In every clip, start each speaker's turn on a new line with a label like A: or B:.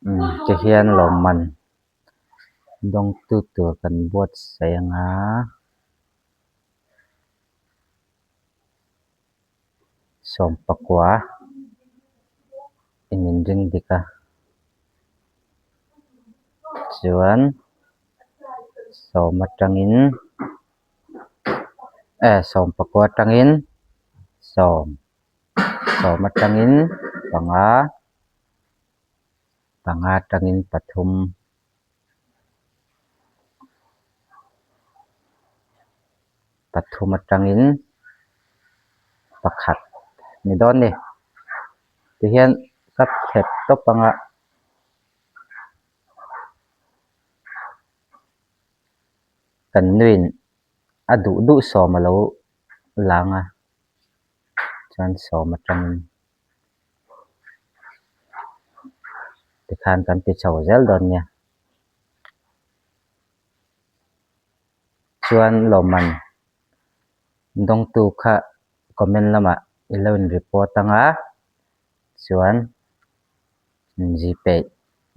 A: Umm tihian lawmman dawngtu tur kan buatsaih anga. Sawmpakua in inring dik a chuan sawm atangin eh sawmpakua atangin sawm sawm atangin panga panga atangin pathum. Pathum atangin pakhat ni dawn ni tihian ka thlep tawp anga kan nuin a duh duh sawm a lo lang a chuan sawm atangin tikhan kan ti chho zel dawn nia. Chuan lawmman dawngtu kha comment lamah i lo in report anga chuan gpay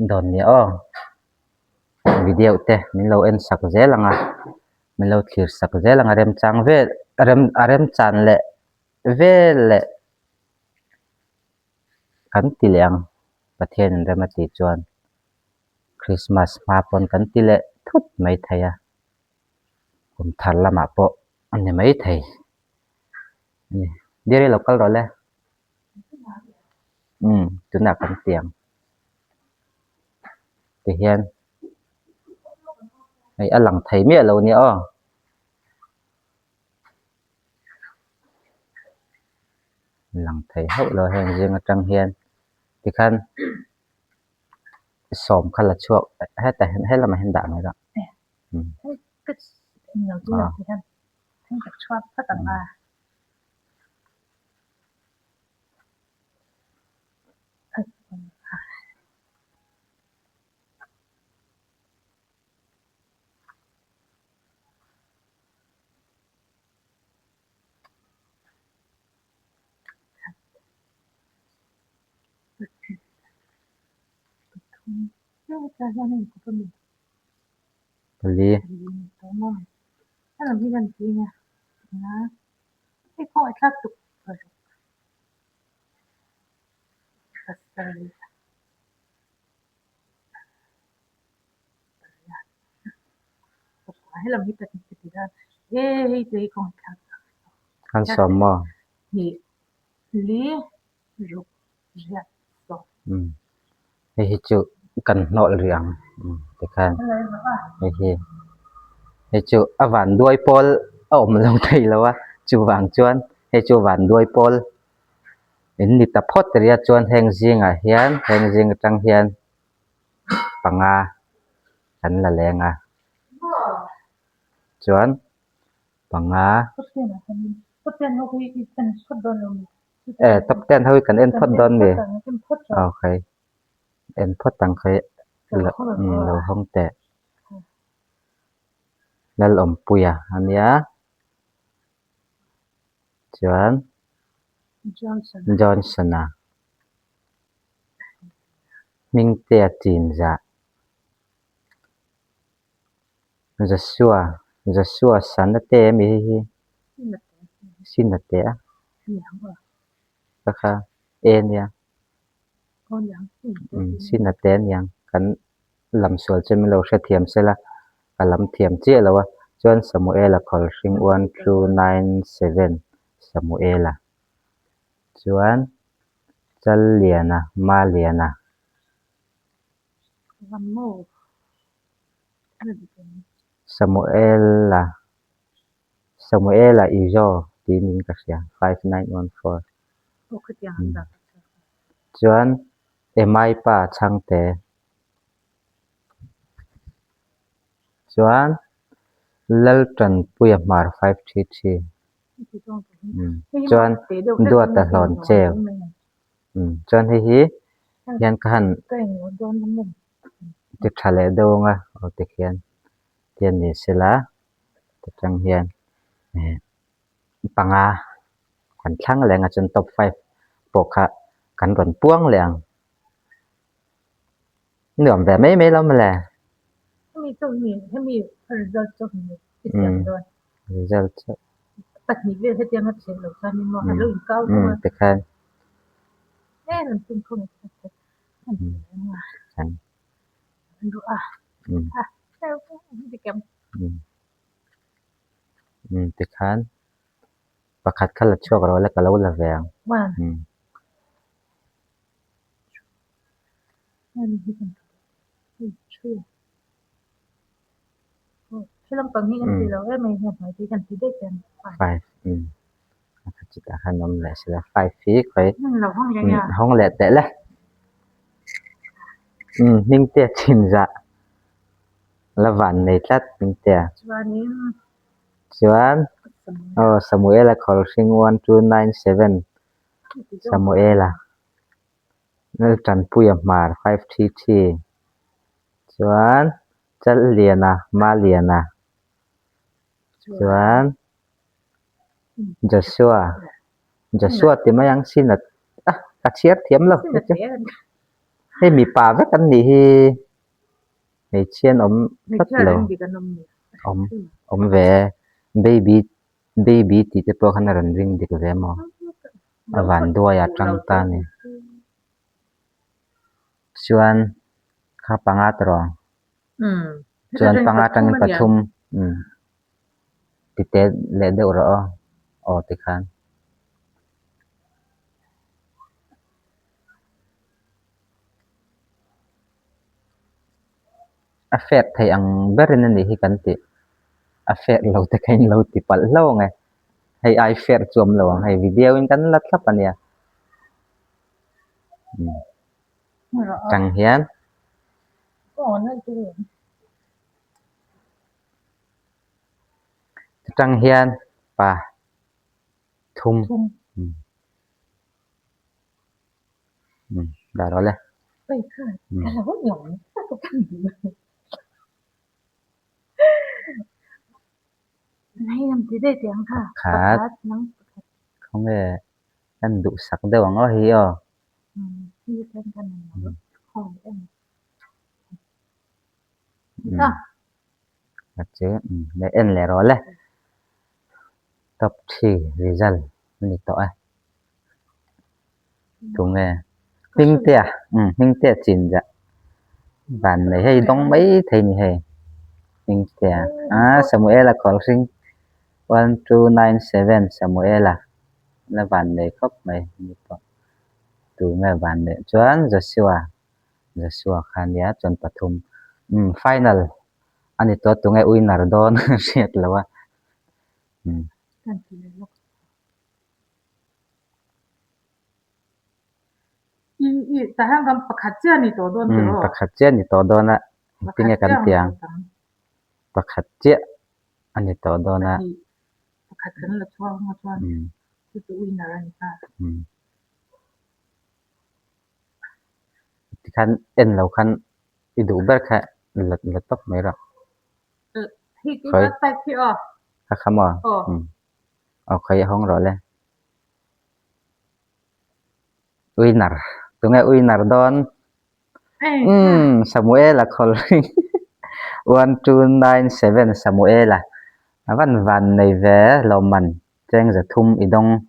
A: dawn nia aw video te min lo en sak zel anga min lo thlir sak zel anga remchang vel rem a remchan leh vel leh kan ti leh ang Pathian in rem a tih chuan. Christmas hma pawn kan ti leh thut mai thei a, kum thar lamah pawh a ni mai thei a ni. Dear i lo kal rawh le. Umm tunah kan ti ang. Tihian hei a lang thei miah lo nia aw. Lang thei hauh lo heng zing atang hian tikhan. Sawm kha la chhuak hetah hian helamah hian dah mai rawh. Pali. An sawm maw? Umm hei hi chu kan hnawlh rih ang tikhan hei hi hei chu a van duai pawl a awm lo thei lo a chuvang chuan hei chu van duai pawl in ni ta phawt rih a chuan heng zingah hian heng zing atang hian panga kan la leng a chuan panga. Eh top ten ho hi kan en phawt dawn mi aw khai en phawt ang khai lo hawng teh Lalawmpuia a nia chuan Johnson-a Hmingtea Chinzah Joshua Joshua sana te ami hei hi sina te a ka kha e nia umm sina te aniang kan lam sual chu min lo hrethiam sela ka lam thiam chiah lo a chuan Samuela khawlhring one two nine seven Samuela chuan Challiana Maliana. Samuela Samuela Izo tih niin ka hria 5914 chuan Emai pa chhangte chuan Laltanpuia hmar 533 chuan Duata hlawn cheu chuan hei hi hian ka han ti tha leh deuh ang a aw tikhian tian ni sela tichang hian eh panga kan thlang leh ang a chuan top five pawh kha kan rawn puang leh ang. Nuam ve mai mai lo mawle.
B: Hemi chu mi hemi result chu mi i siam dawn.
A: Result chu.
B: Pahnih vel hetiang a chhiat loh chuan in maw a lo inkau thung a.
A: Tikhan.
B: E rawn tum khawm a khat a. An ruah a. A dikem.
A: Tikhan pakhat kha la chhuak rawh la ka lo la ve ang.
B: One.
A: Five chutah khan awm leh sela five hi khawi hawng leh teh le hming te chin zah la van nei tlat hming te chuan aw Samuela Khawlhring one two nine seven Samuela. Laltanpuia hmar 533 chuan Challiana Maliana chuan Joshua Joshua ti mai ang sin a ah ka chhiar thiam lo hei mipa vek an nih hi hmeichhia an awm tlat lo awm awm ve baby baby tih te pawh khan a rawn ring dik ve maw. A van duai a tang ta a ni. Chuan kha panga ta rawh ang. Chuan panga atangin pathum umm ti te leh deuh rawh aw aw tikhan. A fair thei ang berin a nih hi kan tih. A fair lo te kha in lo ti palh hlauh ang e. Hei ai fair chu awm lo ang hei video in kan la thlap a nia. Tang hian. Tang hian pa thum. Dah rawh le. Pakhat khawnge kan duhsak deuh ang aw hi aw. Chu en leh rawh le. Top three result a ni tawh e. Tunge Hmingtea umm Hmingtea chin zah van nei hei dawng mai thei ni hei Hmingtea ah Samuela Khawlhring 1297 Samuela la van nei khawp mai ni pawh tunge van neih chuan Joshua Joshua kha nia chuan pathum umm final a ni tawh tunge winner dawn hriat loh a umm.
B: Pakhat chiah ni tawh dawn tiraw?
A: Pakhat chiah ni tawh dawn a, engtinge kan tih ang? Pakhat chiah a ni tawh dawn a.
B: Pakhat kan la chhuak ang a chuan chu chu winner a ni ta.
A: Tikhan en lo khan i duh ber kha la la tawp mai rawh.
B: Hei keimah type hi aw.
A: Kha kha maw? Aw khawi a hawng rawh le. Winner tunge winner dawn? Umm Samuela Khawlhring 1297 Samuela a van van nei ve lawmman cheng za thum i dawng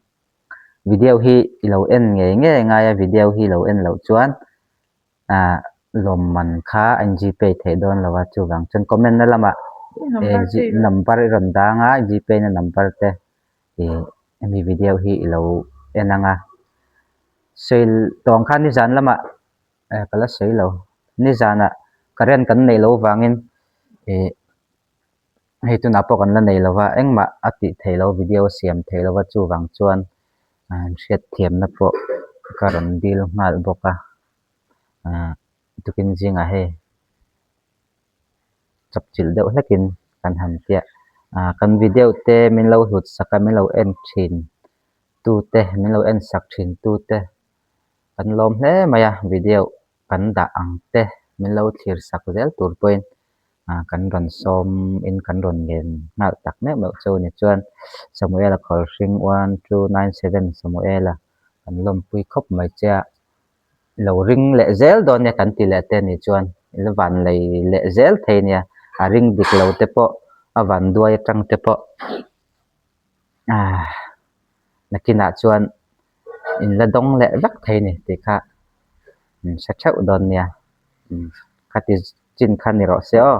A: video hi i lo en ngei ngei ngai a video hi lo en loh chuan ah lawmman kha an gpay theih dawn lo a chuvang chuan comment na lamah number i rawn dang a gpay na number te ih hemi video hi i lo en ang a sawi tawng khan nizan lamah eh ka la sawi lo nizanah current kan neih loh vangin ih hei tunah pawh kan la nei lo va engmah a tih theih loh video a siam theih loh a chuvang chuan an hriatthiamna pawh ka rawn dil nghal bawk a ah tukin zingah hei chawpchilh deuh hlekin kan han tia ah kan video te min lo hlut sak a min lo en thin tu te min lo en sak thin tu te kan lawm hle mai a video kan dah ang te min lo thlir sak zel tur pawhin ah kan rawn sawm in kan rawn ngen nghal tak meuh meuh chu ni chuan Samuela Khawlhring 1297 Samuela kan lawmpui khawp mai che a lo ring leh zel dawn nia kan ti leh te ni chuan. I la van lei leh zel thei nia a ring dik lo te pawh a van duai atang te pawh ah nakinah chuan in la dawng leh vek thei a ni tih kha in hre theuh dawn nia khati chin kha ni rawh se aw.